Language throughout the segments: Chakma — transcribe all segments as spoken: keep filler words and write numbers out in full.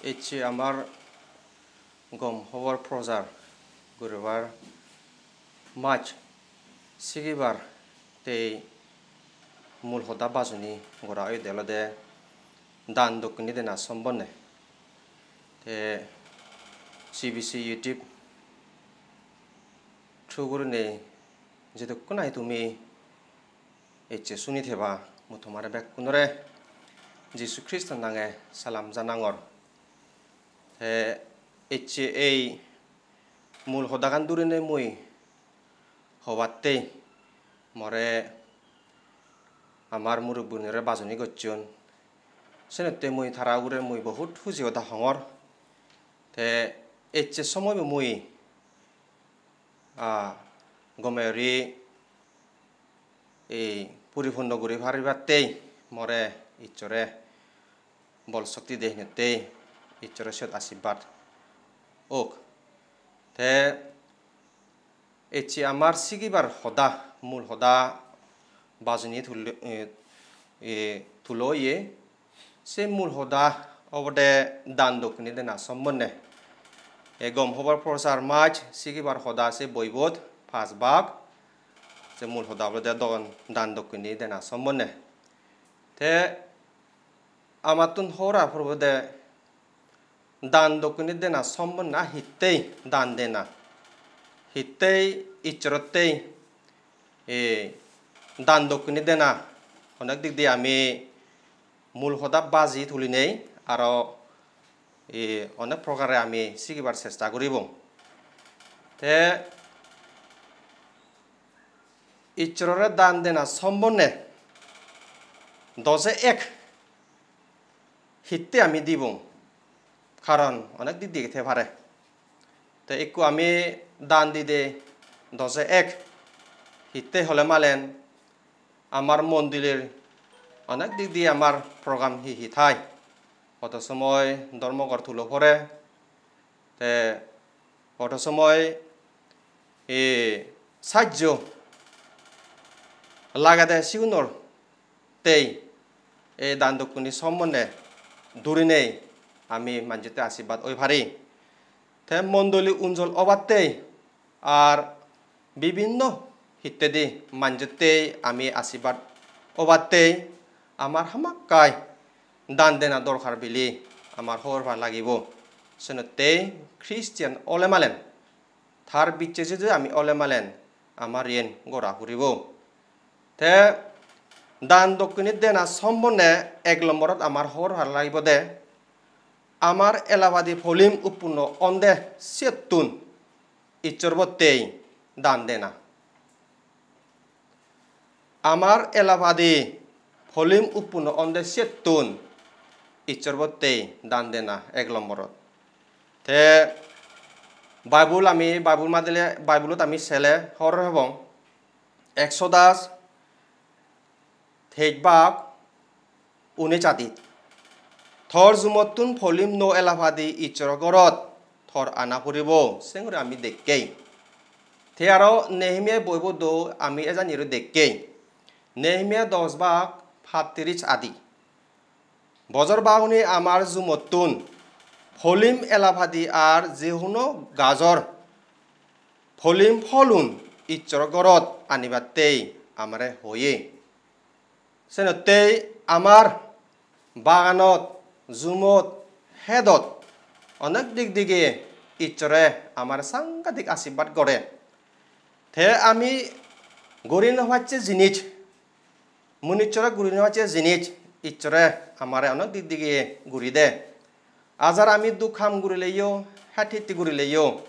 Ecche amar gom hobor prochar guribar maj sigibar tei mul hoda bajoni gora oyede olode dan dokkini dena sombonde. Te C B C YouTube through gurinei jedokkun nahi tumi ecche suni theba, mui tomare bekkunore Jisu Kristo nange salam janangor. Te ecche ei mul hodagan durinei mui hobatte more amar murubbunore bajoni gocchon. Senotte mui tara ugure mui bohut huji hoda hongor. Te ecche somoibo mui, ah, gome guri ei puripunno guri paribattei more Issore bol shokti de hinottei Issore siyot ashirbad ok. Te ecche amar sigibar hoda, mul hoda bajoni tulle, eh, eh, tulo oye. Se mul hoda obode dan dokkini dena sombonde. E gom hobor prochar maj sigibar hoda se boibot paj bak. Se mul hoda obode don, dan dokkini dena sombonde. Te amattun hora purbo de dan dokkini dena sombonna hittei dan dena, hittei Issorottei, e, dan dokkini dena, onek dik di ami mul hoda baji tulinei aro, e, onek prokare ami sigibar chesta guribong. Te Issorore dan dena sombonne doje ek hitte ami dibong, karon onek dik dige te pare. Te ikko ami dan dide doje ek hitte hole malen amar mondirer onek dik di amar program hi hi thai. Hoto somoi dhormogor tulo pore, te hoto somoi e sajjo lagede sigunor tei ei dan dokkuni sombonde durinei ami manjotte ashirbad oi pari. Te mondoli unjol obattei ar bibinno hittedi manjottei ami ashirbad obattei amar hamakkai dan dena dorkar bili amar hobor pa lagibo. Senottei Christian ole malen tar bicche judi ami ole malen amar iyen gora puribo. Te dan dokkini dena sombonde ek lomborot amar hobor pa lagibo de, amar elapadi polim uppunno onde siyottun Issor bottei dan dena. Amar elapadi polim uppunno onde siyottun Issor bottei dan dena ek lomborot. Te Bible ami, Bible madile, Bible-ot ami sele hobor pebong, Exodus teij bak unis adit. Tor jumottun polim no elapadi Issoro gorot tor ana puribo, senguri ami dekkei. Te aro Nehemiah boibo do ami ejaniro dekkei. Nehemiah dos bak pattiris adi. Bojor bagune amar jumottun polim elapadi ar je hono gajor polim pholun Issoro gorot anibattei amare hoye. Senottei amar baganot, jumot, hedot onek dik dige Issore amare sangadik ashirbad gore. Te ami guri no pacche jinis, munissore guri no pacche jinis Issore amare onek dik dige guri de. Ajar ami duk ham gurileyo, het hitti gurileyo,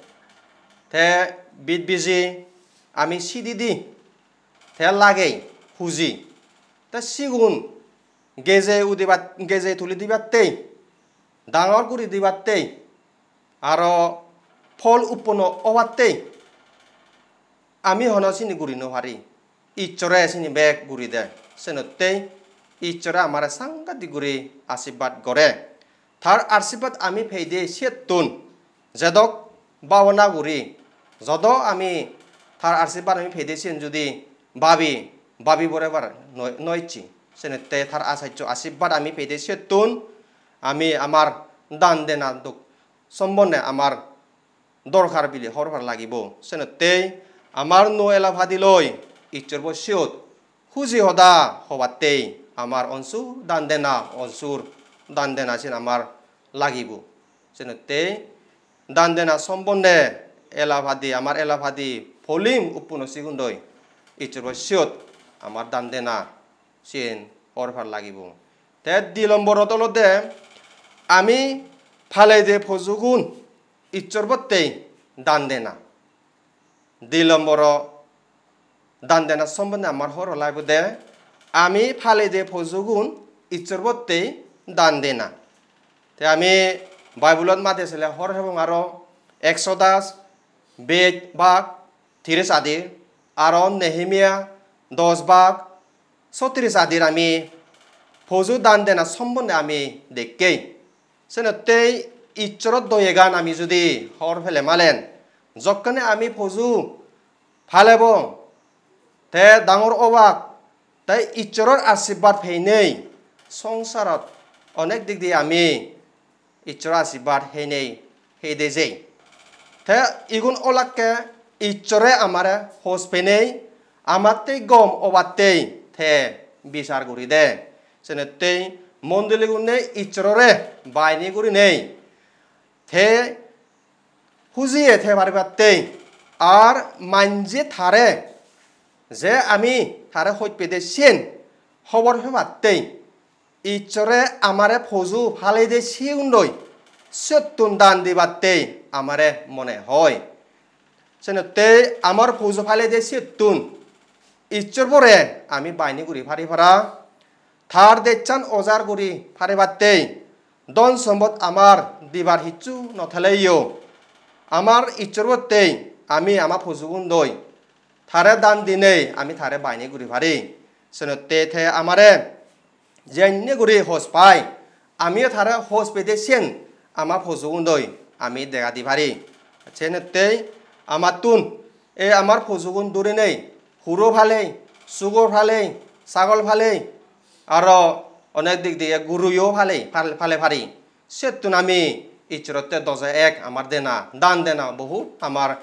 te bit biji ami sidi di, te lagei huji. Te sigun geje udibat, geje tuli dibattei, dangor guri dibattei, aro phol uppono obattei ami hono sini guri no pari. Issore sini bek guri de. Senottei Issore amare sangadik guri ashirbad gore. Tar ashirbad ami peide siyettun jedok bhabona guri, jodo ami tar ashirbad ami peide siyen judi babi, babi borebar noi, noicche. Senottei tar asaccho ashirbad ami peide siyettun ami amar dan dena dok sombonde amar dorkar bili hor para lagibo. Senottei amar nuo ela padiloi Ijjorbo siyot huji hoda hobattei amar onsur dan dena, onsur dan dena siyen amar lagibo. Senottei dan dena sombonde ela padi, amar ela padi polim uppuno sigundoi Ijjorbo siyot amar dan dena siyen hor para lagibo. Te di lomborot olode ami palede pojugun Ijjorbottei dan dena. Di lomboro dan dena sombonde amar hor para lagibo de, ami palede pojugun Ijjorbottei dan dena. Te ami Bible-ot made sele hor hebong aro Exodus bej bak tiris adir, aro Nehemia dos bak sottiris adir ami poju dan dena sombonde ami dekkei. Senottei Ijjoror doyegan ami judi hor pele malen, jokkene ami poju palebong, te dangor obak, te Ijjoror asirbad peinei songsarot onek dik di ami Ijjoror asirbad heinei heide jei. Te igun olakke Ijjore amare hos penei, amattei gom obattei te bichar guri de. Senottei mondoligunne Ijjorore baini gurinei te hujiye te paribattei ar manje tare je ami tare hoj pede siyen hobor pebattei Ijjore amare poju palede siyundoi siyottun dan dibattei amare mone hoi. Senottei amar poju palede siyottun Ijjorbore ami baini guri pari para, tar dechan ojar guri paribattei don sombot amar dibar hissu no theleyo, amar Ijjorbottei ami ama pojugundoi tare dan dinei ami tare baini guri pari. Senottei te amare jenne guri hos pai, amiyo tare hos pede siyen ama pojugundoi ami dega di pari. Senottei amattun ei amar pojugun durinei huro palei, sugor palei, sagol palei, aro onek dik diye guruyo palei, pal-, pale pari. Settun ami Ijjorotte doje ek amar dena, dan dena bohut amar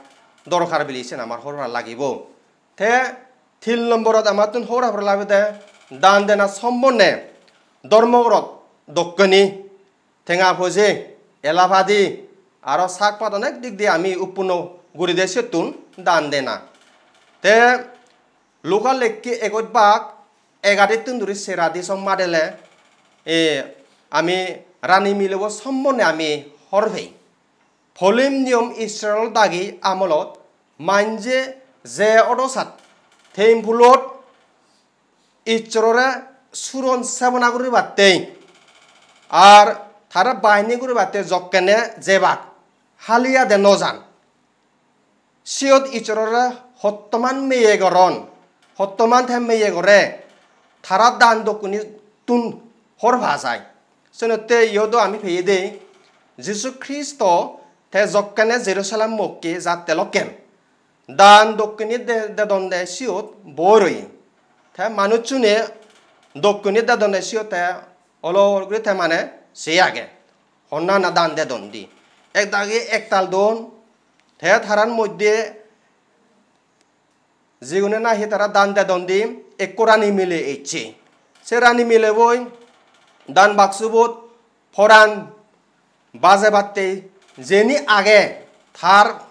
dorkar bili siyen amar hobor para lagibo. Te tin lomborot amattun hobor para lagede dan dena sombonde dhormo gorot dokkeni, tenga poje, ela padi, aro sak pat onek dik di ami uppuno guride settun dan dena. Te Luka lekke egoj bak egadittun duri seradi som madele, e, ami rani milebo sombonde ami hor pei. Polim niyom Israel dagi amolot manje je odosat tempulot Ijjorore suron sebona guribattei ar tare baini guribattei jokkene jebak hali ade no jan. Siyot Ijjorore hottoman meye goron, hottoman te meye gore tara dan dokkunittun hor pa jai. Senotte iyodo ami peyede Jisu Kristo te jokkene Jerusalem mokke jatte lokken dan dokkini de-, dedonde siyot boi roye. Te manuchchune dokkini dedonde siyot te olor guri te mane sei age. Honna honna dan dedon di. Ek dagi ektal don, te tarar moddhe jigune nahi tara dan dedon di, ekko rani mile ecche. Se rani mileboi dan baksubot poran bajebatte jeni age, tar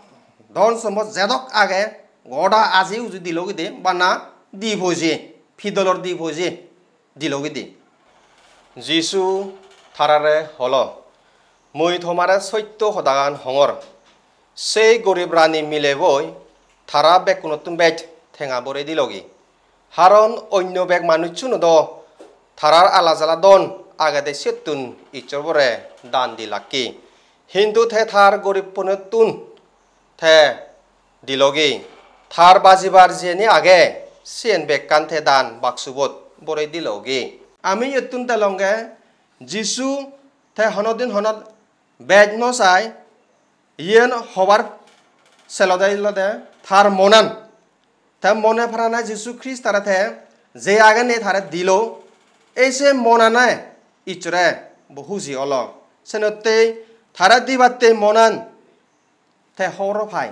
dhon sombot jedok age, goda aji uji dilo gide, bana di poje, pidolor di poje dilo gide. Jisu tarare holo, "Mui tomare sotto hodagan hongor, sei gorib rani mileboi tara bekkunottun bej tenga borei dilogi. Haron onno bek manuchchuno do tarar ala jala don agede siyottun Ijjorbore dan dilakki. Hintu te tar goribpunottun te dilogi. Tar bajibar jiyeni age, siyen bekkan te dan baksubot borei dilogi." Ami iyottun delonge Jisu te honodin honot bej no sai, iyen hobar selode ilode tar monan. Te mone prane Jisu Kristare te je agene tare dilo, ei se monane Ijjore bo huji olo. Senottei tare dibattei monan te hobor pai.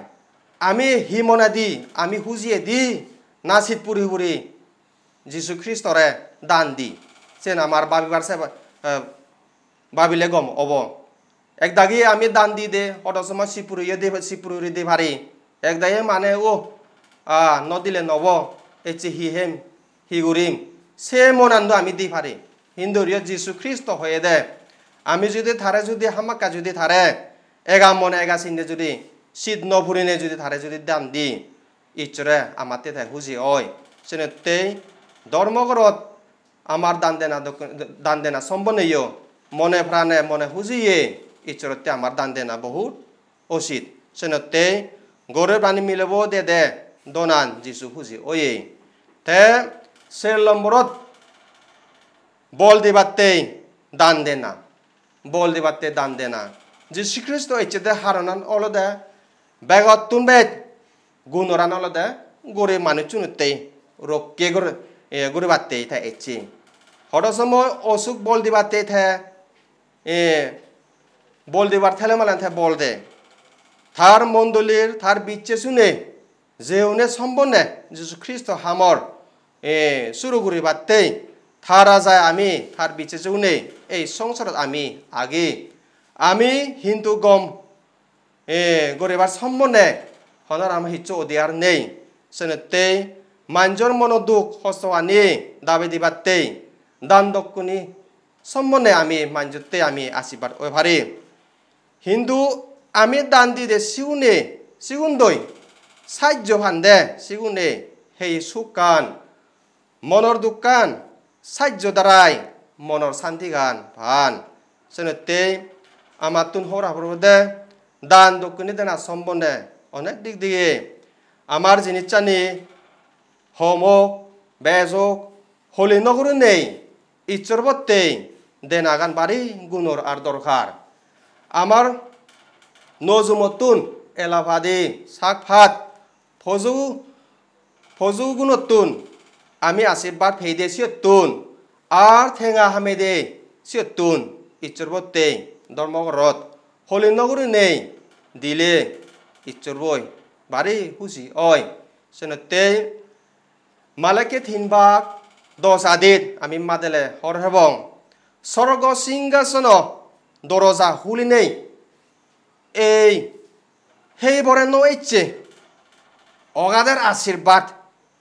Ami hi monedi, ami hujiyedi, na sit puri puri Jisu Kristore dan di. Sen amar babibar seba, eh, babile gom obo. Ekdagi ami dan di de, hodo somoy sit puriye di, sit puri di pari. Ekdagi mane, "Oh, ah, no dile nobo, ecche hi hem, hi gurim?" Se monando ami di pari. Hintu uriyo Jisu Kristo hoyede, ami judi tare judi hamakkai judi tare ega mone ega sinne judi sit no purine judi tare judi dan di, Issore amatte te huji oi. Senottei dhormo gorot amar dan dena dok-, dan dena sombonneyo mone prane mone hujiye Issorotte amar dan dena bohut usit. Senottei gorib rani milebo dede donan Jisu huji oye. Te ser lomborot bol dibattei dan dena. Bol dibatte dan dena. Jisu Kristo ecche de haronan olode begottun bej gunoran olode gorib manucchunottei rokke gor-, e, guribattei te ecche. Hodo somoy osuk bol dibattei te, e, bol dibar thele malen te bol de. Tar mondolir, tar bicche sune, jeune sombonne Jisu Kristo hamor, e, suru guribattei tara jai ami tar bicche sune ei songsarot ami agi. Ami hintu gom, e, guribar sombonne honor ama hissu odiar nei. Senottei manjor mono duk hosto ani dabe dibattei dan dokkuni sombonne ami manjotte ami ashirbad oi pari. Hintu ami dan dide sigune, sigundoi sajjo pande, sigune hei sukkan, monor dukkan, sajjo darai monor santigan pan. Senottei amattun hora porode dan dokkuni dena sombonde onek dik dige amar jinissani hom ok, bej ok, holi no gurinei Issor bottei denagan bari gunor ar dorkar. Amar nojumottun elapadi, sakpat, poju, poju gunottun ami ashirbad peide siyottun, ar tenga hamede siyottun Issor bottei dhormo gorot holi no gurinei dile Issor boi bari huji oi. Senottei Malakki tin bak dos adit ami madele hor hebong. Sorgo singasono doroja hulinei ei hei bore no ecche. Ogader ashirbad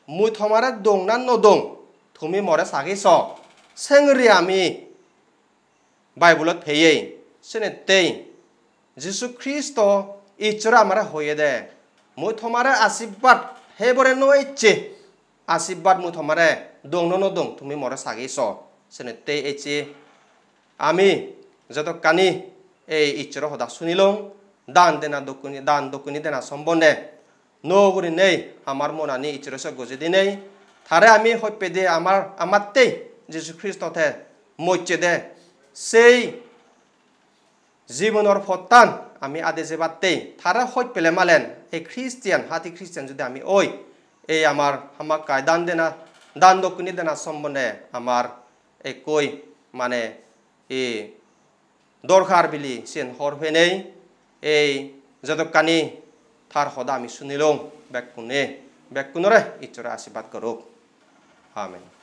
mui tomare dong na no dong, tumi more sagi so. Sengri ami Bible-ot peyei. Senettei Jisu Kristo Issore amare hoyede, "Mui tomare ashirbad hebore no ecche, ashirbad mui tomare dong no no dong, tumi more sagi so." Senettei ecche ami jodokkani ei Issoro hoda sunilong, dan dena dokkuni, dan dokkuni dena sombonde, nuo gurinei amar monani Issoro soggo jedi nei. Tare ami hoj pede amar, amattei Jisu Kristo te mocche de, sei jibonor pottan ami ade jebattei tare hoj pele malen ei Christian, hati Christian judi ami oi, ei amar hamakkai dan dena, dan dokkuni dena sombonde amar ekkoi mane ei dorkar bili siyen hor penei, ei jodokkani tar hoda ami sunilong bekkune, bekkunore Issore ashirbad gorok. Amen.